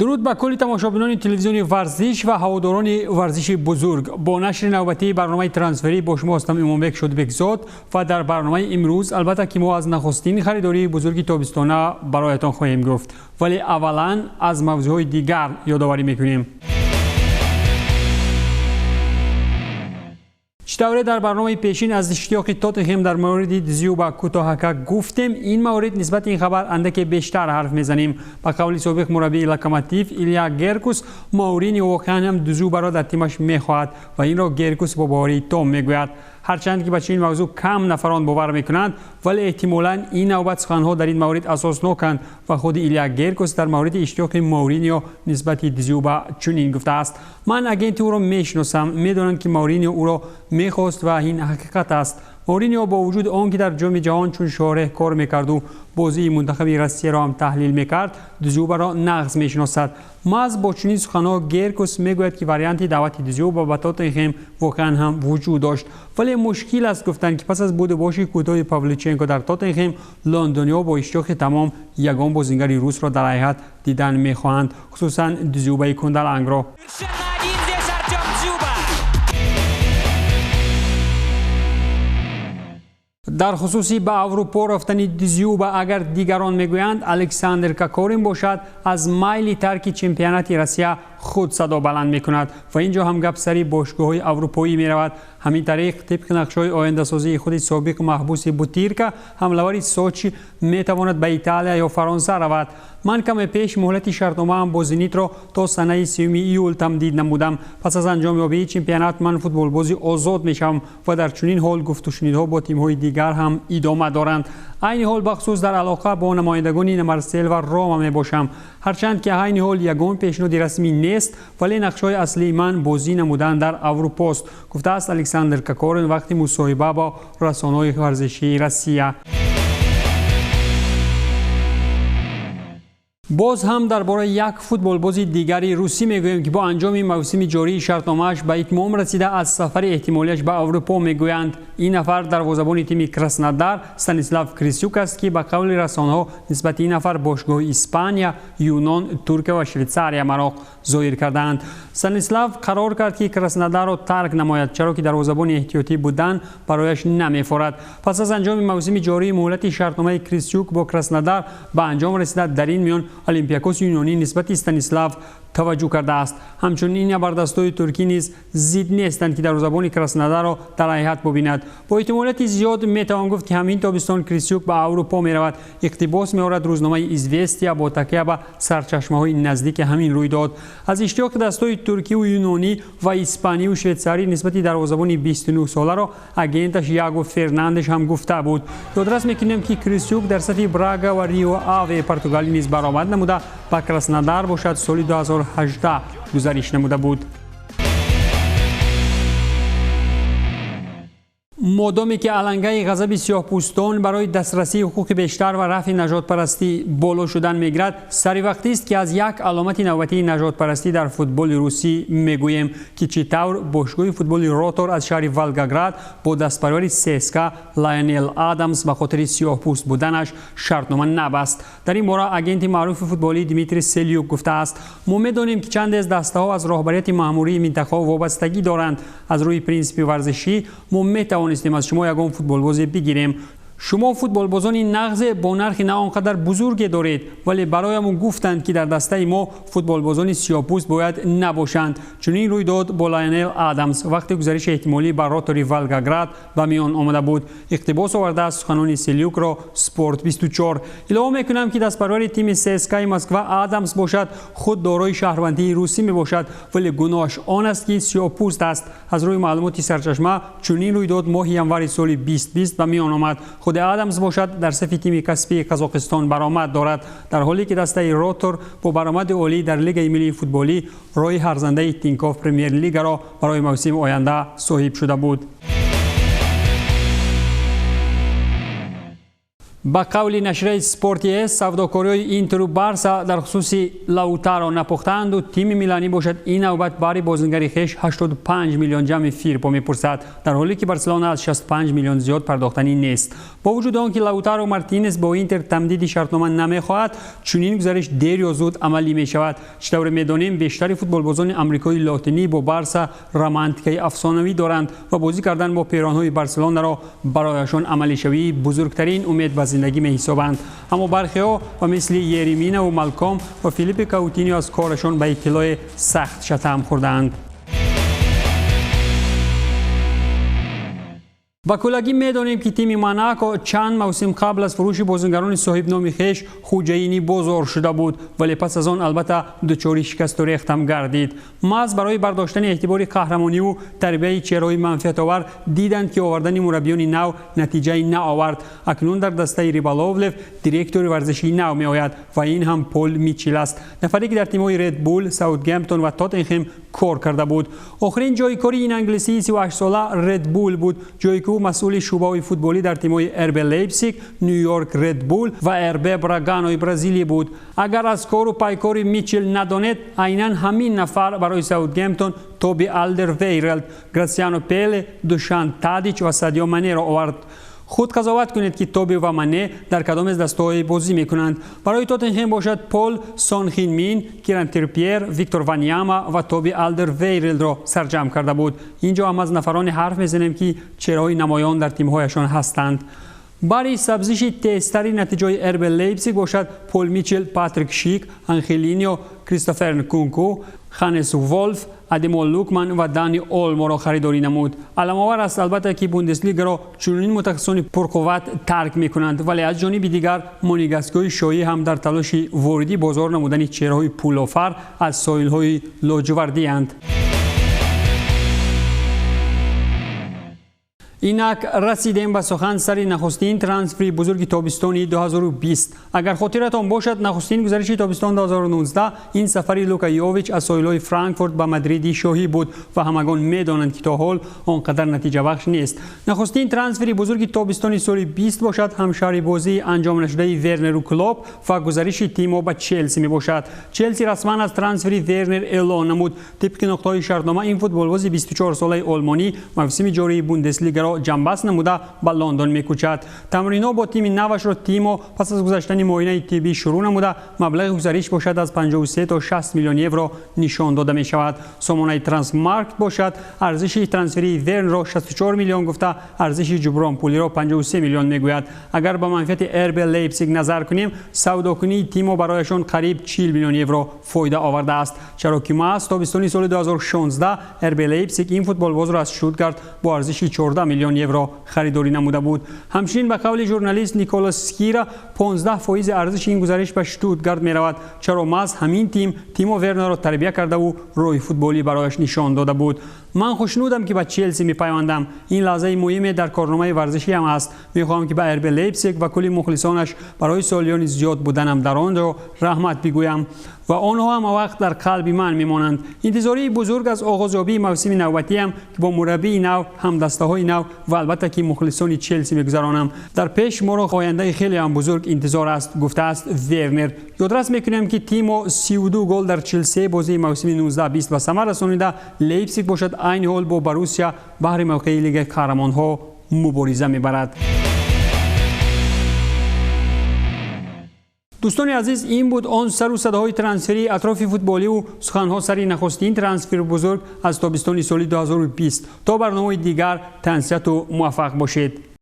Дуруд ба кулли тамошобинони телевизиони варзиш ва ҳаводорони варзиши бузург. Бо нашри навбатии барномаи трансферӣ бо шумо ҳастам Имомбек Шодибекзод ва дар барномаи имрӯз албатта ки мо аз нахустин харидории бузурги тобистона бароятон хоҳем гуфт. Вале аввалан аз мавзӯъҳои дигар ёдоварӣ мекунем. Чӣ тавре дар барномаи пешин аз иштиёқи Тоттенхем дар мавриди Дзюба кӯтоҳака гуфтем, ин маврид нисбати ин хабар андаке бештар ҳарф мезанем. Ба қавли собиқ мураббии Локомотив Илия Геркус, Мауриньо воқеан ҳам Дзюбаро дар тимаш мехоҳад ва инро Геркус бо боварии том мегӯяд. Ҳарчанд ки ба чунин мавзӯъ кам нафарон бовар мекунанд, вале эҳтимолан ин навбат суханҳо дар ин маврид асосноканд ва худи Илия Геркус дар мавриди иштиёқи Мауриньо нисбати Дзюба чунин гуфтааст: ман агенти ӯро мешиносам, медонам ки Мауриньо ӯро мехост ва ин ҳақиқат аст. Мауриньо бо вуҷуди он ки дар ҷоми ҷаҳон чун шореҳ кор мекарду бозии мунтахаби Россияро ҳам таҳлил мекард, Дзюбаро нағз мешиносад. Маҳз бо чунин суханҳо Геркус мегӯяд ки варианти даъвати Дзюба ба Тоттенхем воқеан ҳам вуҷуд дошт. Вале мушкил аст гуфтанд ки пас аз будубоши кӯтоҳи Павличенко дар Тоттенхем, лондониҳо бо иштиёқи тамом ягон бозингари русро дар ҳайат дидан мехоҳанд, хусусан Дзюбаи кундалангро. Дар хусуси ба Аврупо рафтани Дзюба агар дигарон мегӯянд, Александр Кокорин бошад аз майли тарки чемпионати Россия худ садо баланд мекунад ва ин ҷо ҳам гап сари бошгоҳҳои аврупоӣ меравад. Ҳамин тариқ тибқи нақшаҳои ояндасозии худи собиқ маҳбуси Бутирка, ҳамлавари Сочи метавонад ба Италия ё Фаронса равад. Ман каме пеш муҳлати шартномаам бо Зенитро то санаи 3 июл тамдид намудам. Пас аз анҷомёбии чемпионат ман футболбози озод мешавам ва дар чунин ҳол гуфтушунидҳо бо тимҳои дигар ҳам идома доранд. Айни ҳол бахусус дар алоқа бо намояндагони Марсел ва Рома мебошам. Ҳарчанд ки айни ҳол ягон пешниҳоди расмӣ нест, вале нақшаҳои аслии ман бозӣ намудан дар Аврупост, гуфтааст Александр Кокорин вақти мусоҳиба бо расонаҳои варзишии Россия. Боз ҳам дар бораи як футболбози дигари русӣ мегӯем ки бо анҷоми мавсими ҷории шартномааш ба итмом расида аз сафари эҳтимолиаш ба Аврупо мегӯянд. Ин нафар дарвозабони тими Краснодар Станислав Крисюк аст ки ба қавли расонаҳо нисбати ин нафар бошгоҳи Испания, Юнон, Туркия ва Швейтсария мароқ зоҳир кардаанд. Станислав қарор кард ки Краснодарро тарк намояд, чаро ки дарвозабони эҳтиётӣ будан барояш намефорад. Пас аз анҷоми мавсими ҷории муҳлати шартномаи Крисюк бо Краснодар ба анҷом расида, дар ин миён Олимпиакоси юнонӣ нисбати Станислав таваҷҷӯҳ кардааст. Ҳамчунин ин абардастои туркӣ низ зид нестанд ки дарвозабони Краснодарро дар ҳайат бубинад. Бо эҳтимолияти зиёд метавон гуфт ки ҳамин тобистон Крисюк ба Аврупо меравад. Иқтибос меорад рӯзномаи Известия бо такя ба сарчашмаҳои наздики ҳамин рӯйдод. Аз иштиёқи дастои туркиву юнонӣ ва испаниву швейтсарӣ нисбати дарвозабони 29-соларо агенташ Яго Фернандеш ҳам гуфта буд. Ёдрас мекунем ки Крисюк дар сафи Брага ва Рио Аве Португалӣ низ баромад намуда, ба Краснодар бошад соли 2018 гузариш намуда буд. Модоме ки алангаи ғазаби сиёҳпӯстон барои дастрасии ҳуқуқи бештар ва рафъи нажодпарастӣ боло шудан мегирад, сари вақтист ки аз як аломати навбатии нажодпарастӣ дар футболи русӣ мегӯем ки чӣ тавр бошгоҳи футболи Ротор аз шаҳри Волгоград бо дастпарвари ЦСКА Лайонел Адамс ба хотири сиёҳпӯст буданаш шартнома набаст. Дар ин бора агенти маъруфи футболӣ Дмитрий Селюк гуфтааст: мо медонем ки чанде аз дастаҳо аз роҳбарияти маъмурии минтақаҳо вобастагӣ доранд. Аз рӯи принсипи варзишӣ мо метавонистем аз шумо ягон футболбозе бигирем. Шумо футболбозони нағзе бо нархи на он қадар бузурге доред, вале бароямон гуфтанд ки дар дастаи мо футболбозони сиёҳпӯст бояд набошанд. Чунин рӯйдод бо Лайонел Адамс вақти гузариши эҳтимолӣ ба Ротори Волгоград ба миён омада буд. Иқтибос овардааст суханони Селюкро Спорт 24. Илова мекунам ки дастпарвари тими ЦСКАи Москва Адамс бошад худ дорои шаҳрвандии русӣ мебошад, вале гуноҳаш он аст ки сиёҳпӯст аст. Аз рӯи маълумоти сарчашма чунин рӯйдод моҳи январи соли 2020 ба миён омад. Худи Адамс бошад дар сафи тими касбии Қазоқистон баромад дорад, дар ҳоле ки дастаи Ротор бо баромади олӣ дар Лигаи миллии футболӣ роҳи ҳарзандаи Тинькофф Премьер-лигаро барои мавсими оянда соҳиб шуда буд. Ба қавли нашрияи Спорти С, савдокориҳои Интеру Барса дар хусуси Лаутаро напухтаанду тими миланӣ бошад ин навбат бари бозингари хеш 85 миллион ҷамъи Фирпо мепурсад, дар ҳоле ки Барселона аз 65 миллион зиёд пардохтанӣ нест. Бо вуҷуди он ки Лаутаро Мартинес бо Интер тамдиди шартнома намехоҳад, чунин гузариш дер ё зуд амалӣ мешавад. Чӣ тавре медонем, бештари футболбозони амрикои лотинӣ бо Барса романтикаи афсонавӣ доранд ва бозӣ кардан бо перонҳои Барселонаро барояшон амалишавии бузургтарин умед ба зиндагӣ меҳисобанд. Аммо бархеҳо ва мисли Ереминаву Малком ва Филиппе Каутинио аз корашон ба иттилои сахт шатам хӯрдаанд. Ба куллагӣ медонем, ки тими Монако чанд мавсим қабл аз фурӯши бозингарони соҳибноми хеш хуҷаини бозор шуда буд, вале пас аз он албатта дучори шикасту рехтам гардид. Маҳз барои бардоштани эътибори қаҳрамониву тарбияи чеҳраҳои манфиатовар диданд, ки овардани мураббиёни нав натиҷаи наовард. Акнун дар дастаи Риболовлев директори варзишии нав меояд ва ин ҳам Пол Мичел аст, нафаре ки дар тимҳои Ред Булл, Саутгемптон ва Тоттенхем кор карда буд. Охирин ҷои кори ин англисии 38сола Ред Булл буд, ҷое ки ӯ масъули шӯъбаҳои футболӣ дар тимҳои РБ Лейпсиг, Нью-Йорк Ред Булл ва РБ Браганои Бразилия буд. Агар аз кору пайкори Мичел надонед, айнан ҳамин нафар барои Саутгемптон Тоби Алдервейрелд, Грасиано Пеле, Душан Тадич ва Садио Манеро овард. Худ қазоват кунед, ки Тоби ва Мане дар кадом аз дастаҳои бозӣ мекунанд. Барои Тоттенхем бошад Пол Сон Хин Мин, Киран Трипьер, Виктор Ваньяма ва Тоби Алдервейрелдро сарҷамъ карда буд. Инҷо ҳам аз нафароне ҳарф мезанем, ки чеҳраҳои намоён дар тимҳояшон ҳастанд. Бари сабзиши тезтари натиҷаи РБ Лейпсиг бошад Пол Мичел, Патрик Шик, Анхелинио, Кристофер Нкунку, Ханес Волф, Адемо Лукман ва Дани Олморо харидорӣ намуд. Аламовар аст албатта, ки Бундеслигаро чунин мутахассисони пурқувват тарк мекунанд, вале аз ҷониби дигар монигастгоҳи шоҳӣ ҳам дар талоши вориди бозор намудани чеҳраҳои пулофар аз соҳилҳои лоҷувардианд. Инак расидем ба сухан сари нахустин трансфери бузурги тобистони 2020. Агар хотиратон бошад, нахустин гузариши тобистон 2019 ин сафари Лука Йович аз соҳилҳои Франкфурт ба Мадриди шоҳӣ буд ва ҳамагон медонанд, ки то ҳол он қадар натиҷабахш нест. Нахустин трансфери бузурги тобистони соли 20 бошад ҳамшаҳри бозии анҷом нашудаи Вернеру Клоп ва гузариши тимо ба Челси мебошад. Челси расман аз трансфери Вернер эълон намуд. Тибқи нуқтаҳои шартнома ин футболбози 24солаи олмонӣ мавсими ҷории Бундеслигаро ҷамъбаст намуда ба Лондон мекӯчад. Тамринҳо бо тими навашро Тимо пас аз гузаштани муоинаи тиббӣ шурӯъ намуда, маблағи гузариш бошад аз 53 то 60 миллион евро нишон дода мешавад. Сомонаи Трансмаркт бошад арзиши трансферии Вернро 64 миллион гуфта, арзиши ҷубронпулиро 53 миллион мегӯяд. Агар ба манфиати РБ Лейпсиг назар кунем, савдокунии Тимо барояшон қариб 40 миллион евро фоида овардааст, чаро ки маҳз тобистони соли 2016 РБ Лейпсиг ин футболбозро аз Штутгарт бо арзиши 14 миллион евро харидорӣ намуда буд. Ҳамчунин ба қавли журналист Николас Скира 15% арзиши ин гузариш ба Штутгарт меравад, чаро маҳз ҳамин тим Тимо Вернерро тарбия кардаву роҳи футболӣ барояш нишон дода буд. Ман хушнудам, ки ба Челси мепайвандам. Ин лаҳзаи муҳиме дар корномаи варзишиам аст. Мехоҳам, ки ба РБ Лейпсиг ва кулли мухлисонаш барои солиёни зиёд буданам дар он ҷо раҳмат бигӯям ва онҳо ҳама вақт дар қалби ман мемонанд. Интизории бузург аз оғозёбии мавсими навбатиам, ки бо мураббии нав, ҳамдастаҳои нав ва албатта ки мухлисони Челси мегузаронам. Дар пеш моро ояндаи хеле ҳам бузург интизор аст, гуфтааст Вернер. Ёдрас мекунем, ки Тимо 32 гол дар 43 бозии мавсими 19-20 ба самар расонида, Лейпсиг бошад айни ҳол бо Боруссия баҳри мавқеи Лигаи қаҳрамонҳо мубориза мебарад. Дӯстони азиз, ин буд он сару садоҳои трансферии атрофи футболиву суханҳо сари нахустин трансфери бузург аз тобистони соли 2020. То барномаи дигар тансиҳату муваффақ бошед.